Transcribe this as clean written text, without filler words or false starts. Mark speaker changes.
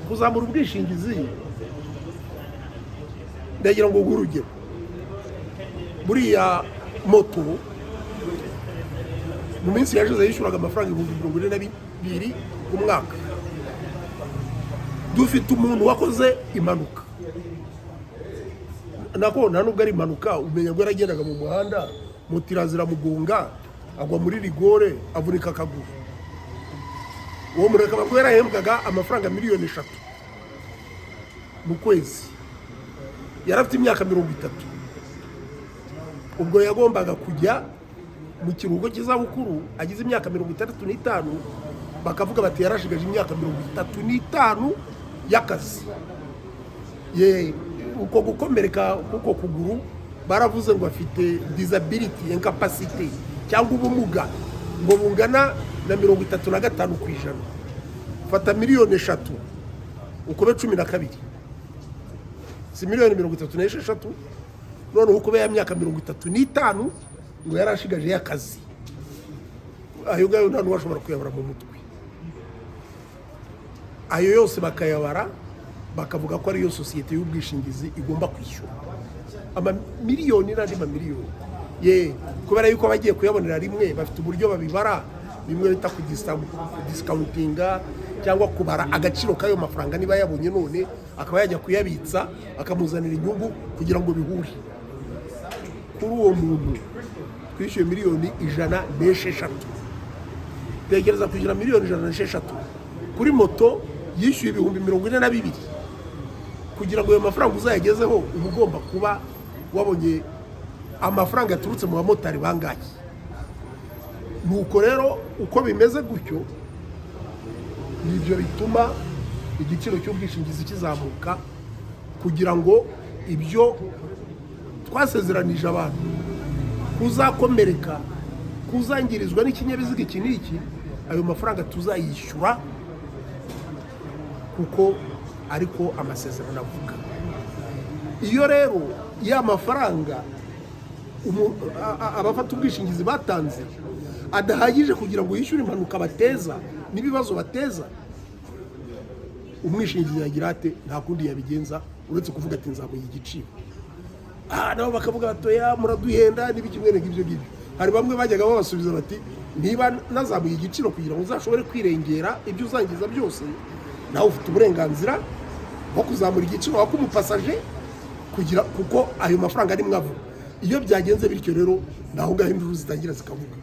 Speaker 1: Kuzamura ubwishingizi, ndagira ngo nguhe urugero. Buriya moto mu minsi yashize yishyuraga amafaranga 42,000 ku mwaka. Dufite umuntu wakoze impanuka, nako nta nubwo ari impanuka, umenya ngo yaragendaga mu muhanda, moto iraza iramugonga, agwa muri rigole, avunika akaguru. Uwo muntu akaba yarahembwaga amafaranga 3 miliyoni mu kwezi, yari afite imyaka 30. Ubwo yagombaga kujya mu kiruhuko cy'izabukuru agize imyaka 65. Bakavuga bati yarashigaje imyaka 35 y'akazi. Ye uko gukomereka kuko kuguru, baravuze ngo afite disability, incapacité cyangwa ubumuga ngo bungana na 35%. Fata 3 miliyoni ukube 12, si 36 miliyoni? Noneho ukube ya myaka 35 ngo yari ashigaje y'akazi. Ayo ngayo nta n'uwashobora kuyabara mu mutwe. Ayo yose bakayabara, bakavuga ko ariyo sosiyete y'ubwishingizi igomba kwishyura amamiliyoni n'andi mamiliyoni. Ye kubera yuko abagiye kuyabonera rimwe bafite uburyo babibara, bimwe bita kudiscountinga cyangwa kubara agaciro k'ayo mafaranga. Niba yabonye none, akaba yajya kuyabitsa akamuzanira inyungu kugira ngo bihure. Kuri uwo muntu twishyuye 106 miliyoni. Tekereza kwishyura 106 miliyoni kuri moto yishyuye 42,000. Kugira ngo ayo mafaranga uzayagezeho, uba ugomba kuba wabonye amafaranga yaturutse mu bamotari bangahe? Nuko rero uko bimeze gutyo, nibyo bituma igiciro cy'ubwishingizi kizamuka, kugira ngo ibyo twasezeranije abantu, kuzakomereka, kuzangirizwa n'ikinyabiziga iki n'iki, ayo mafaranga tuzayishyura, kuko ariko amasezerano avuga. Iyo rero ya mafaranga abafata ubwishingizi batanze adahagije kugira ngo yishyure impanuka bateza n'ibibazo bateza, umwishingizi yagira ate? Nta kundi yabigenza uretse kuvuga ati nzamuye igiciro. Nabo bakavuga bati oya, muraduhenda n'ibiki, mwene ngibyo ngibyo. Hari bamwe bajyaga babasubiza bati niba nazamuye igiciro kugira ngo uzashobore kwirengera ibyo uzangiza byose, nawe ufite uburenganzira bwo kuzamura igiciro waka umupasaje kugira, kuko ayo mafaranga ari mwavuga. Iyo byagenze bityo rero, naho ngaho induru zitangira zikavuga.